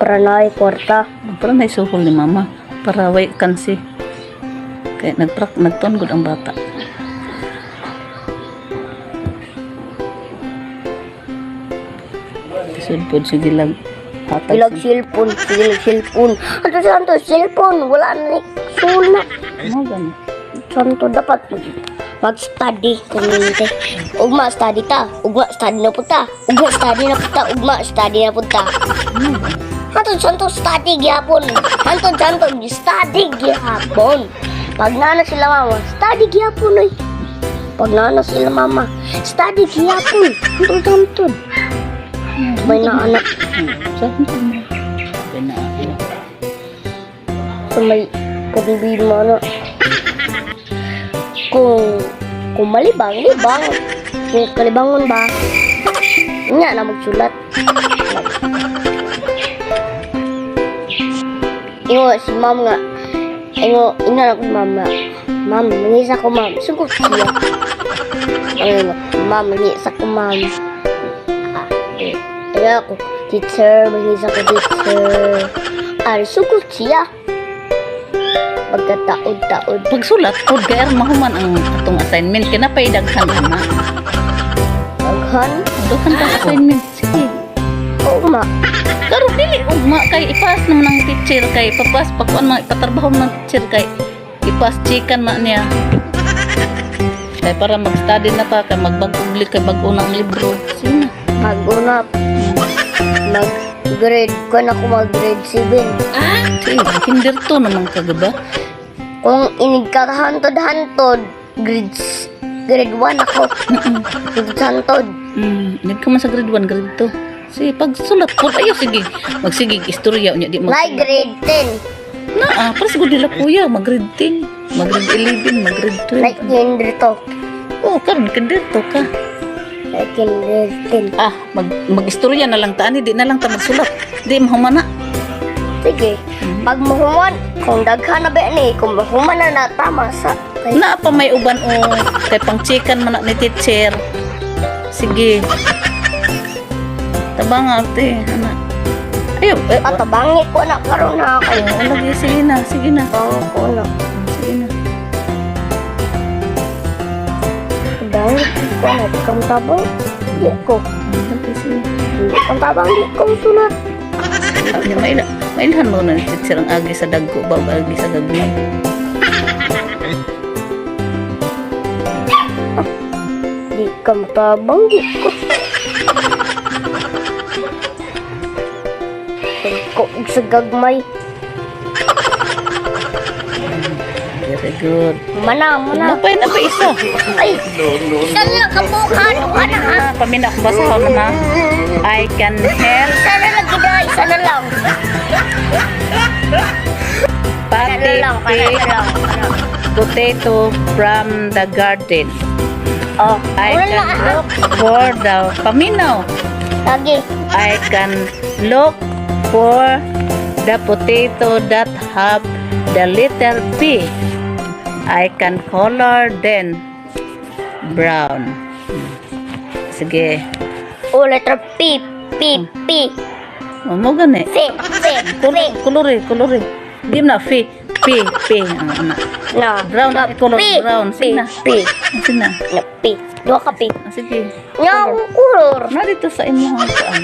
Para na ay kwarta. Para na isuhol ni mama. Para way kansi. Kaya nagprak nagtuon gud ang bata. Sudpod sige lang. Hatag Ilag cellphone, sige lag cellphone. Anto santo cellphone, wala na ni suna. Mo gani. Santo dapat mag-study kuminti. Ugma study ta, ugma study na punta, ugma study na punta, ugma study na punta. Hantod santo study gyapon. Hantod santo study gyapon. Pag nana sila mama, study gyapon oy. Pag nana sila mama, study gyapon. Hantod santo. May na anak Sa mo. Kaya na. Sa may pagbibi mo ano. Kung malibang, libang. Kung kalibangon ba, nya na magsulat. Ingo si ma'am nga, ingo, ina na ko si ma'am nga, "Ma'am, mangisa ko, ma'am." Sugod siya. Ano, "Ma'am, mangisa ko, ma'am." Ah, eh, ingo ako, "Teacher, mangisa ko, teacher." Ah, sugod siya. Pagkataod-taod. Pagsulat pud kay aron mahuman ang atong assignment kay napay daghan ana. Daghan. Daghan kang assignment. Sige. Oo, ma. Karon dili ugma kay ipas naman ang teacher kay ipapas pa kuan mga ipatrabaho ng teacher kay ipas chicken man niya. Kay para mag-study na ta kay magbag-og kay bag-o na ang libro. Sige na. Mag-una. Mag-grade ko na ako, mag-grade 7. Sige, kinder to naman kagaba. Kung inigkahantod-hantod, grade 1 ako. Hantod-hantod. Nag ka man sa grade 1, grade 2. Sige, pagsulat ko ayo sige. Magsige istorya unya di Nay magsulat. grade 10. Na, ah, para siguro nila kuya, mag grade 10, mag grade 11, mag grade 12. Nay kinder to. Oh, karon kinder to ka. Nay kinder 10. Ah, mag-istorya na lang ta ani, di na lang ta magsulat. Di mahuman na. Sige. Pag mahuman, kung daghan na ba ni, kung mahuman na na, tama sa. Kay, Naa pa may uban o kay pang-checkan man na ni teacher. Sige. Tabang ate, ana. Ayo, eh, Katabangi ko na karon ha. Kay, oh, lagi sige na, sige na. tabangi ko na. Sige na. Tabangi ko na. Di kang tabang. Di ko. Lagi sige. Di kang tabang. Di ko sulat. Ano, mailhan mo na ni teacher ang agi sa dagko ba o agi sa gagmay. Di kang tabang. Di ko. Ko sa gagmay. Very good. Mana, mana. Napay na pa isa. Ay! Isa na lang kabukan. Duha na ha. Ah, pamina ko basahon na ha. I can help Isa na lang gida. Isa na lang. Isa na Pati lang. Kana pick na lang. Kana. potato from the garden. Oh, I wala can na. look for the paminaw. Lagi. I can look for the potato that have the letter P. I can color them brown. Sige. Oh, letter P. P. P. O, mo gani. P. P. P. Kulore, kulore. Di na P. P, P. Ah, ana. Na. Brown, Na, color P. brown. P. Sige na. P. Sige na. Na, P. Duha ka P. Ah, sige. Nga akong color. Na dito sa imong kuan.